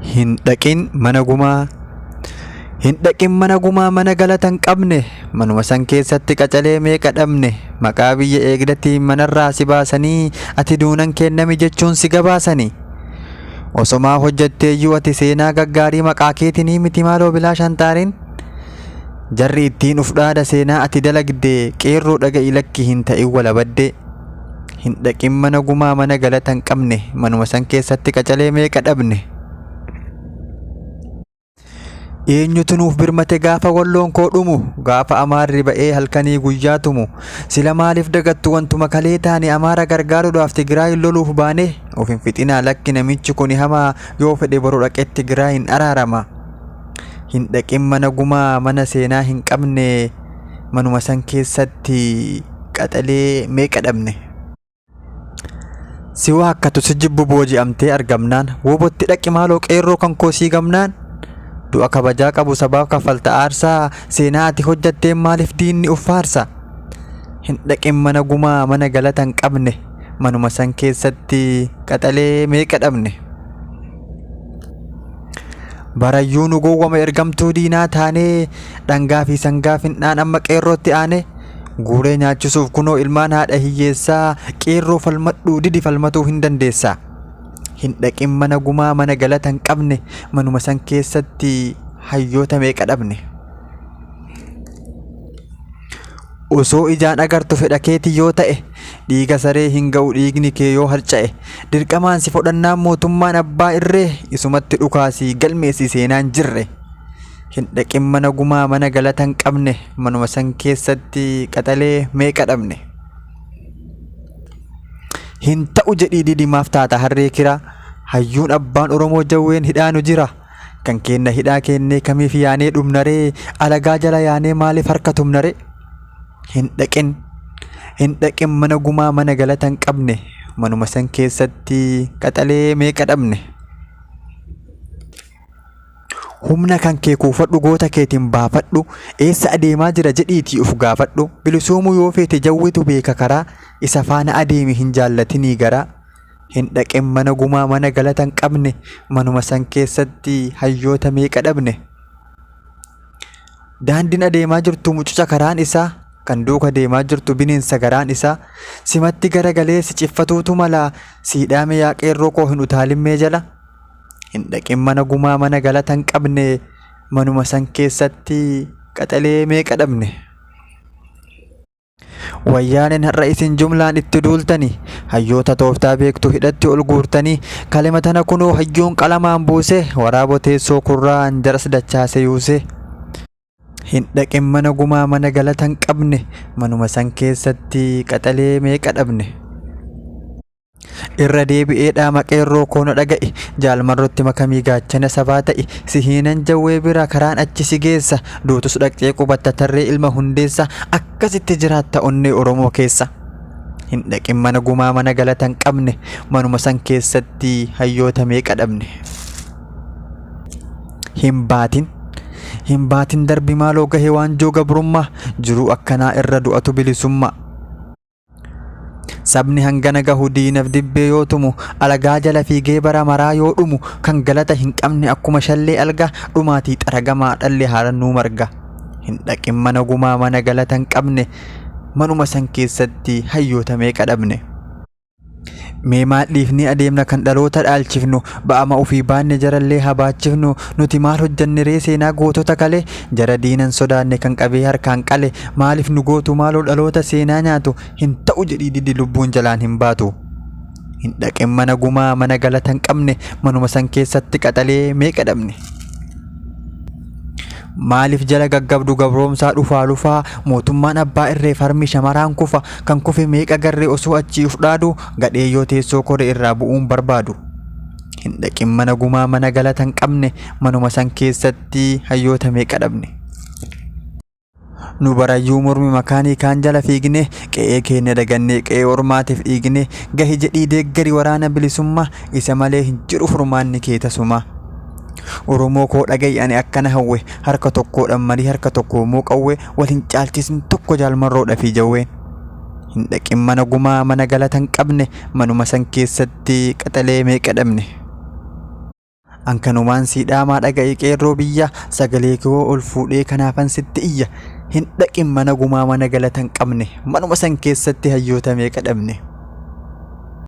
Hin dhaqin mana gumaa. Hin dhaqin mana gumaa mana galata hin qabne manuma san keessatti qacalee meeqa dhabne maqaa biyya eegdatiin manarraa si baasanii ati duunan kennami jechuun si gabaasanii. Osomaa hojjatteeyyuu ati seenaa gaggaarii maqaa keetinii miti maaloo bilaa shantaariin. Jarri ittiin uf dhaada seenaa ati dalagde qeerroo dhaga'i lakki hin ta'in walabaddee. Hin dhaqin mana gumaa mana galata hin qabne manuma san keessatti qacalee meeqa dhabne. Eenyutu nuuf birmate gaafa walloon koo dhumu gaafa amaarri ba'ee halkanii guyyaa tumu sila maaliif dagattu wantuma kalee taane amaara gargaaruudhaaf Tigraayin loluuf baane of hin fixinaa lakki namichi kuni hamaa yoo fedhe boru dhaqee Tigraayin araarama. Hin dhaqin mana gumaa mana seenaa hin qabne manuma san keessatti qaxalee meeqa dhabne. Si waakkatu si jibbu booji'amtee argamnaan wobotti dhaqi maaloo qeerroo kan koo sii gamnaan du'a kabajaa qabu sabaaf kaffalta aarsaa seenaa ati hojjatteen maaliif diinni uffaarsa. Hin dhaqin mana gumaa mana galata hin qabne manuma san keessatti qaxalee meeqa dhabne. Barayyuu nu gowwama ergamtuu diinaa taanee dhangaa fi sangaa fin'aan amma qeerrootti aane guuree nyaachisuuf kunoo ilmaan haadha hiyyeessaa qeerroo falmadhuu didi falmatuu hin dandeessaa. Hin dhaqin mana gumaa mana galata hin qabne manuma san keessatti hayyoota meeqa dhabne. Osoo ijaan agartu fedha keetii yoo ta'e dhiiga saree hin ga'u dhiigni kee yoo harca'e dirqamaan si fudhannaan mootummaan abbaa irree isumatti dhukaasii galmeessi seenaan jirre. Hin dhaqin mana gumaa mana galata hin qabne manuma san keessatti qaxalee meeqa dhabne. Hin ta'u jedhii didi maaf taata harree kiraa hayyuun abbaan Oromoo jawween hidhaanu jira. Kan keenna hidhaa keennee kamiif yaanee dhumnaree alagaa jala yaanee maaliif harka tumnaree? Hin dhaqin hin dhaqin mana gumaa mana galata hin qabne manuma san keessatti qaxalee meeqa dhabne. Humna kan kee kuufadhu goota keetiin baafadhu eessa adeemaa jira jedhiitii uf gaafadhu bilisoomuu yoo feete jawwetu beeka karaa isa faana adeemi hin jaallatinii garaa. Hin dhaqin mana gumaa mana galata hin qabne manuma san keessatti hayyoota meeqa dhabne. Daandiin adeemaa jirtu mucuca karaan isaa kan duuka deemaa jirtu bineensa garaan isaa simatti garagalee si ciffatuutu mala siidhaame yaa qeerroo koo hin utaalimmee jala. Hin dhaqin mana gumaa mana galata hin qabne manuma san keessatti qaxalee meeqa dhabne. Wayyaaneen har'a isin jumlaan itti duultani hayyoota tooftaa beektu hidhatti ol guurtanii kalima tana kunoo hayyuun qalamaan buuse waraabo teessoo kurraan jaras dachaase yuuse. Hin dhaqin mana gumaa mana galata hin qabne manuma san keessatti qaxalee meeqa dhabne. Irra deebi'ee dhaama qeerroo koo na dhaga'i jaalmarrotti makamii gaachana sabaa ta'i si hiinan jawwee bira karaan achi si geessa duutus dhaqxee qubatta tarree ilma hundeessa akkasitti jiraatta onnee Oromoo keessa. Hin dhaqin mana gumaa mana galata hin qabne manuma san keessatti hayyoota meeqa dhabne. Hin baatin hin baatin darbi maaloo gahe waanjoo gabrummaa jiruu akkanaa irra du'atu bilisummaa. Sabni hangana gahu diinaf dibbee yoo tumu alagaa jala fiigee bara maraa yoo dhumu kan galata hin qabne akkuma shallee alga dhumaatii xaragamaa dhalli haarannuu marga. Hin dhaqin mana gumaa mana galata hin qabne manuma san keessatti hayyoota meeqa dhabne. Mee maal dhiifnee adeemna kan dhaloota dhaalchifnu ba'ama ofii baanne jarallee haa baachifnu nuti maal hojjanne ree seenaa gootota kale jara diinan sodaanne kan qabee harkaan qale maaliif nu gootu maaloo dhaloota seenaa nyaatu hin ta'u jedhii didi lubbuun jalaan hin baatu. Hin dhaqin mana gumaa mana galata hin qabne manuma san keessatti qaxalee meeqa dhabne. Maaliif jala gaggabdu gabroomsaa dhufaa lufaa mootummaan abbaa irree farmi shamaraan kufa kan kufe meeqa garree osoo achii uf dhaadu gadhee yoo teessoo kore irraa bu'uun barbaadu. Hin dhaqin mana gumaa mana galata hin qabne manuma san keessatti hayyoota meeqa dhabne. Nu barayyuu mormi makaanii kaan jala fiigne qe'ee keenya dagannee qe'ee ormaatiif dhiigne gahi jedhii deeggari waraana bilisummaa isa malee hin jiru furmaanni kee tasuma. Oromoo koo dhaga'i ani akkana hawwe harka tokkoodhaan marii harka tokko immoo qawwee wal hin caalchisne tokko jaalmarroodha fi jawween. Hin dhaqin mana gumaa mana galata hin qabne manuma san keessatti qaxalee meeqa dhabne. An kanumaan sii dhaamaa dhaga'i qeerroo biyya, sagalee koo ol fuudhee kanaafan sitti iyya. Hin dhaqin mana gumaa mana galata hin qabne, manuma san keessatti hayyoota meeqa dhabne.